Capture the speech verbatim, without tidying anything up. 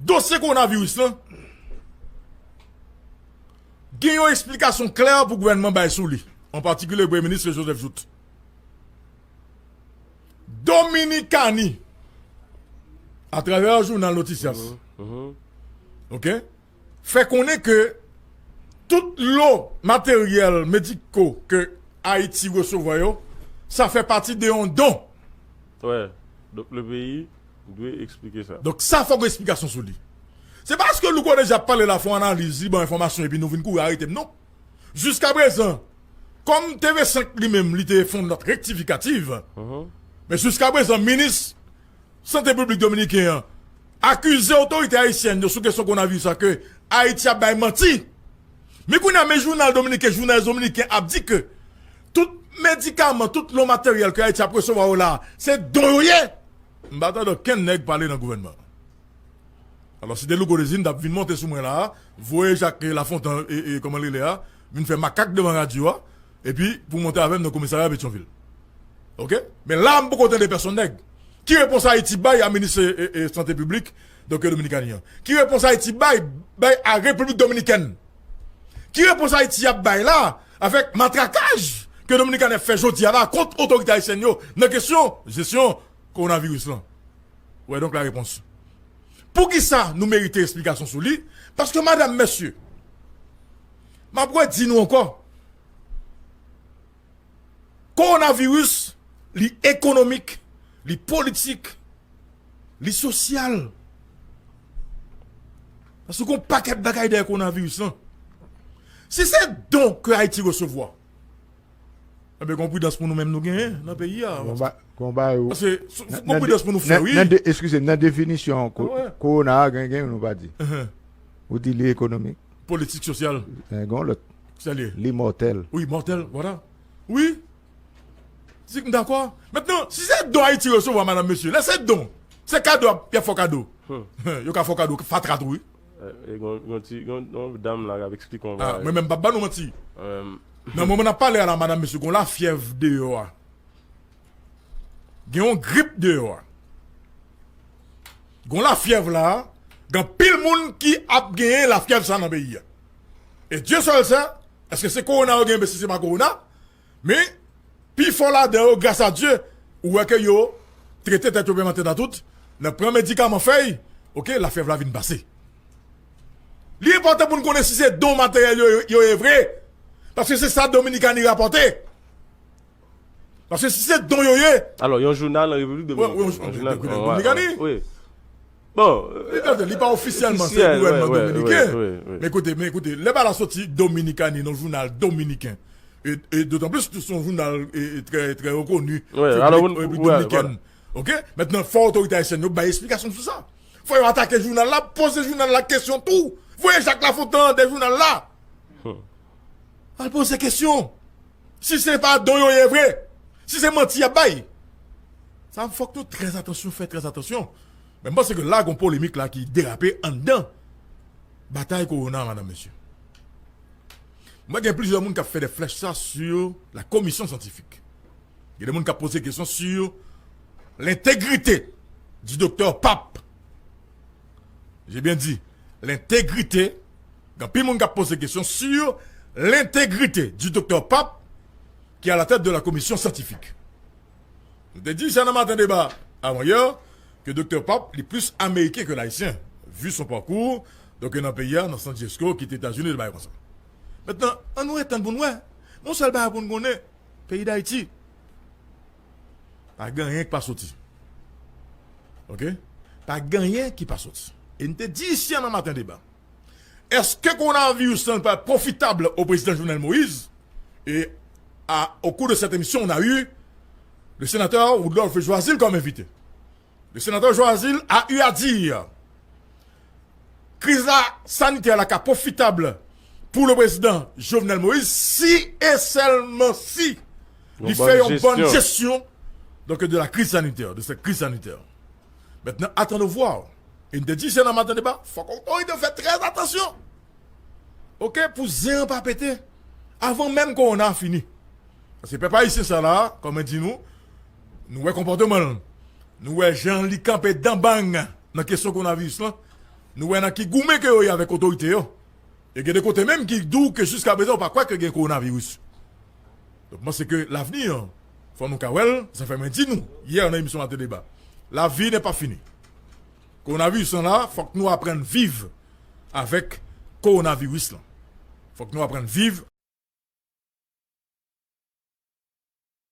Dosye kowonaviris lan, gen yon eksplikasyon klè pou gouvènman bay sou li, an patikilye Premye Minis Joseph Jouthe. Dominikani, atravè jounal Noticias, ok, fè konnen ke tout lo materyèl mediko ke Ayiti resevwa yo, sa fè pati de yon don. Wè. Donk le peyi dwe eksplike sa. Donk sa fòk gen eksplikasyon sou li. Se pa paske Louko Deja ap pale la, fè yon analiz, li ban enfòmasyon epi nou vin kouri arete m, non. Jiskaprezan, kòm T V senk li menm, li te fè yon nòt rektifikativ, men jiskaprezan, minis sante piblik dominiken an akize otorite ayisyèn yo sou kesyon kowonaviris la ke Ayiti ap bay manti. Men kounye a, men jounal dominiken, jounalis dominiken ap di ke tout medikaman, tout lo materyèl ke Ayiti ap resevwa yo la, se don yo ye. M pa tande okenn nèg pale nan gouvènman an. Alò, si te Louko Dezi, n t ap vin monte sou mwen la a, voye Jak Lafontan, e, e, kòman l rele a, vin fè makak devan radyo a, epi pou monte avè m nan komisarya Petyonvil. Ok? Men la, m poko tande pèsonn nèg. Ki repons Ayiti bay a minis, e, e, e, sante piblik, doktè Dominikani an? Ki repons Ayiti bay, bay a Repiblik Dominikèn? Ki repons Ayiti ap bay la avèk matrakaj ke Dominikani ap fè jodi a la kont otorite ayisyèn yo nan kesyon jesyon kowonaviris lan? Wè donk la repons. Poukisa nou merite eksplikasyon sou li? Paske, madam, mesye, m ap redi nou ankò, kowonaviris, li ekonomik, li politik, li sosyal. Paske gon pakèt bagay dèyè kowonaviris lan. Si se don ke Ayiti resevwa, enben, gon pridans pou nou menm nou genyen nan peyi a. Gon ba, gon ba yo. Paske, gon pridans pou nou fè, wi. Nan, nan, eskize m, nan definisyon kowona a, gen, gen, nou pa di. Ou di li ekonomik. Politik, sosyal. Gen yon lòt. Sa li ye? Li mòtèl. Wi, mòtèl, vwala. Wi. Si m dakò. Mentnan, si se don Ayiti resevwa, madam, mesye, lè se don, se kado y ap fè w kado. Yo ka fè w kado fatra tou, wi. E gon, gon ti, gon, gon dam la k ap eksplike yon bagay. Mwen menm, m p ap ba nou manti. Nan moman n ap pale a la, madam, mesye, gon lafyèv deyò a. Gen yon grip deyò a. Gon lafyèv la, gen anpil moun ki ap genyen lafyèv sa nan peyi a. E Dieu seul sait, èske se kowona yo genyen, men si se pa kowona, men pifò ladan yo, gras a Dye, ou wè ke yo trete tèt yo, pèmante nan tout, nan pran medikaman fèy, ok, lafyèv la vin pase. Li enpòtan pou n konnen si se don materyèl yo, yo ye vre. Paske se sa Dominikani rapòte. Paske si se don yo ye. Alò, yon jounal nan Repiblik Dominikani. Yon jounal Dominikani. Bon. Li pa ofisyèlman, se gouvènman dominiken. Men koute, men koute, lè bagay la soti Dominikani, nan jounal dominiken. E, e dotan plis, se yon jounal e, e trè, trè rekoni. Repiblik Dominikèn. Ok? Mentnan, fò otorite ayisyèn yo bay eksplikasyon sou sa. Fò yo atake jounal la, poze jounal la kesyon tou. Voye Jak Lafontan de jounal la. Al poze kesyon. Si se pa don yo ye vre, si se manti y ap bay, sa fòk nou trè atansyon, fè trè atansyon. Men m panse ke la, gon polemik la ki derape anndan batay kowona, madam, mesye. Mwen gen plizyè moun k ap fè de flèch sa sur la commission scientifique. Gen de moun k ap poze kesyon sur l'intégrité du docteur Pape. J'ai bien dit, l'intégrité. Gen anpil moun k ap poze kesyon sur l'intégrité du docteur Pape, qui est à la tête de la commission scientifique. Nou te di sa nan Maten Deba avan yè, ke doktè Pape, li plis ameriken ke l ayisyen, vu son parcours, donk nan peyi a, nan San Diego, kite Etazini, de bagay konsa. Mentnan, ann nou ret tann pou n wè. Yon sèl bagay pou n konnen, peyi Dayiti, pa gen anyen ki pa soti. Ok? Pa gen anyen ki pa soti. E n te di isi a nan Maten Deba. Èske kowonaviris lan pa pwofitab o prezidan Jovenel Moïse? Et à, au cours de cette émission, on a eu le sénateur Woodlove Joazil comme invité. Le sénateur Joazil a eu à dire, kriz la sanitè la ka pwofitab pou le prezidan Jovenel Moïse si e sèlman si li fè yon bòn jesyon donc de la crise sanitaire, de cette crise sanitaire. Maintenant, attendons voir. E n te di se nan Maten Deba, fòk otorite yo fè trè atansyon. Ok, pou zen an pa pete avan menm kowona a fini. Paske pèp ayisyen sa la, kòm mwen di nou, nou wè konpòteman l, nou wè jan li kanpe danbang nan kesyon kowonaviris lan. Nou wè nan ki goumen ke yo ye avèk otorite yo. E gen de kote menm ki di w ke jiska prezan yo pa kwè ke gen kowonaviris. Donk, m panse ke lavni an, fò nou ka wè l, sa fè mwen di nou, yè nan emisyon Maten Deba, la vie n'est pas finie. Kowonaviris lan la, fòk nou aprann viv avèk kowonaviris lan. Fòk nou aprann viv